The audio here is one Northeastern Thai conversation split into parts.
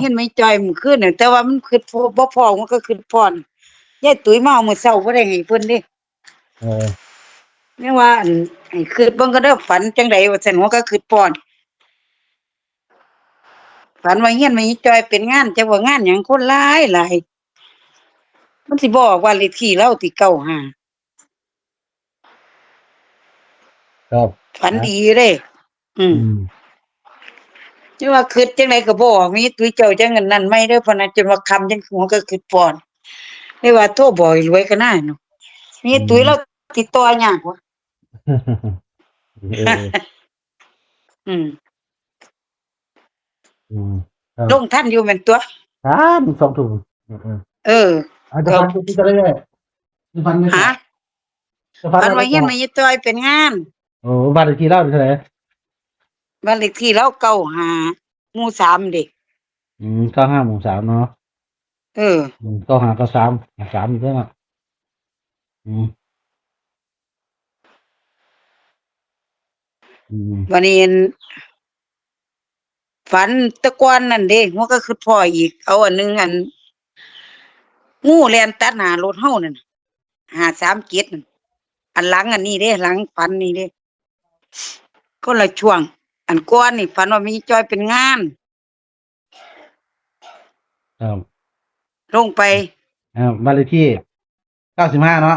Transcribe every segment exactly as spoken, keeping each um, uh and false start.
เฮียนแม่จ่อยมื้อคืนน่ะ แต่ว่ามันคิดพอ บ่พ้อ มันก็คิดพ้อน ยายตุ้ยมาเอามื้อเช้าบ่ได้ให้เพิ่นเด้ เออ ยังว่า อัน ให้คิดเบิ่งก็เด้อ ฝันจั่งใดว่าซั่น หัวก็คิดพ้อน ฝันว่าเฮียนแม่จ่อยเป็นงาน จักว่างานหยัง คนหลายหลาย มันสิบ่ออกบ้านเลขที่ลาวติ เก้าห้า ครับ ฝันดีเด้ อืม อืม จั่งว่าคิดจั่งใดก็บ่ออก มีตุ้ยเจ้าจั่งอันนั้นใหม่เด้อ พะนะ จนว่าค่ำจั่งหัวก็คิดพ้อน เลยว่าโทรบอกไอ้รวยก็น่าเนาะ มีตุ้ย อืม ลาวติดต่อยากวะ เออ อืม อืม ครับ ลงทันอยู่แม่นตัว ทัน สองทุ่ม อืมๆ เออ อาจจะฝัน ก็ จะได้ ฝันไม่ ฮะ จะฝัน ฝันว่า อะไร เฮียนแม่จ่อยเป็นงาน โอ้ บ้านเลขที่ลาวเท่าไหร่ บ้านเลขที่ลาว เก้าห้า หมู่สามเด้ อืม เก้าห้า หมู่สามเนาะ เออ อืม เก้าห้า เก้าสาม สามอยู่เด้อเนาะ อืม อืม บัดนี้ ฝันแต่ก่อนนั่นเด้ หัวก็คิดพ้ออีก เอาอันหนึ่ง อัน งูแล่นตัดหน้ารถเฮานั่นน่ะ ห้าสามเจ็ด นั่น อันหลังอันนี้เด้ หลังฝันนี่เด้ คนละช่วง อันก่อนนี่ฝันว่าแม่จ่อยเป็นงาน ครับ ลงไป อ่า บ้านเลขที่ เก้าสิบห้า เนาะ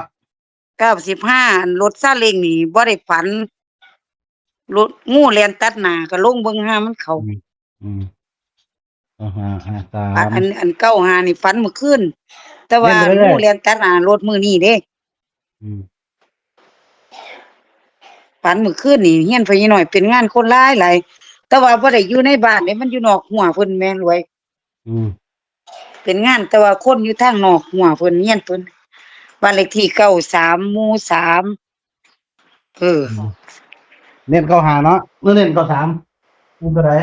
เก้าสิบห้า อันรถซาเล้งนี่บ่ได้ฝัน รถงูแล่นตัดหน้าก็ลงเบิ่งห่ามันเข้า อืม อืม เก้าห้า ห้าสาม อัน อัน เก้าห้า นี่ฝันเมื่อคืน แต่ว่า เล่นไปเรื่อยๆ งูแล่นตัดหน้ารถมื้อนี้เด้ อืม ฝันเมื่อคืนนี่ เฮียนพ่อใหญ่น้อยเป็นงานคนหลายหลาย แต่ว่าบ่ได้อยู่ในบ้านเด้ มันอยู่นอกรั้วเพิ่นแม่รวย อืม เป็นงานแต่ว่าคนอยู่ทางนอกรั้วเพิ่น เฮียนเพิ่น บ้านเลขที่ เก้าสาม หมู่สาม เออ อืม เน้น เก้าห้า เนาะ หรือเน้น เก้าสาม มุมเท่าไหร่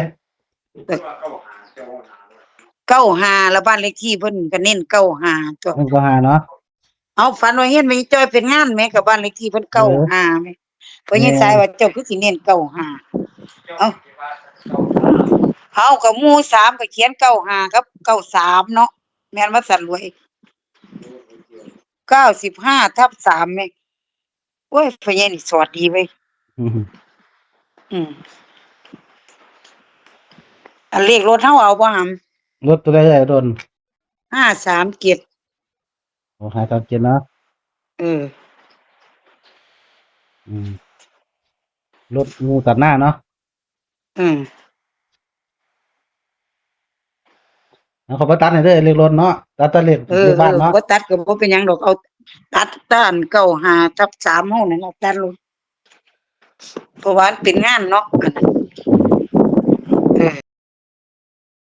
เก้าห้า แล้วบ้านเลขที่เพิ่นก็เน้น เก้าห้า ตัว เน้น เก้าห้า เนาะ เอาฝันว่าเฮียนแม่จ่อยเป็นงานแหม กับบ้านเลขที่เพิ่น เออ เก้าห้าแหม พ่อใหญ่ แม่น สายว่าเจ้าคือสิเน้น เก้าห้า เอ้า เอากับหมู่สามก็เขียน เก้าห้า กับ เก้าสาม เนาะ แม่นว่าซั่นรวย เก้าสิบห้าทับสามแหม โอ้ย พ่อใหญ่นี่สอดดีเว้ย อืม อืม อันเลขรถเฮาเอาบ่หำ รถตัวใดใหญ่โดน ห้าสามเจ็ด โอ้ ห้าสามเจ็ด เนาะ เออ อืม รถงูตัดหน้าเนาะ อืม เอาเขาบ่ตัดให้เด้อ เลขรถเนาะ ตัดแต่เลข เออ เลขบ้านเนาะ เออ บ่ตัดก็บ่เป็นหยังดอก เอาตัดแต่อัน เก้าห้าทับสาม เฮานั่นล่ะ ตัดลง เพราะว่ามันเป็นงานเนาะ อันนั้น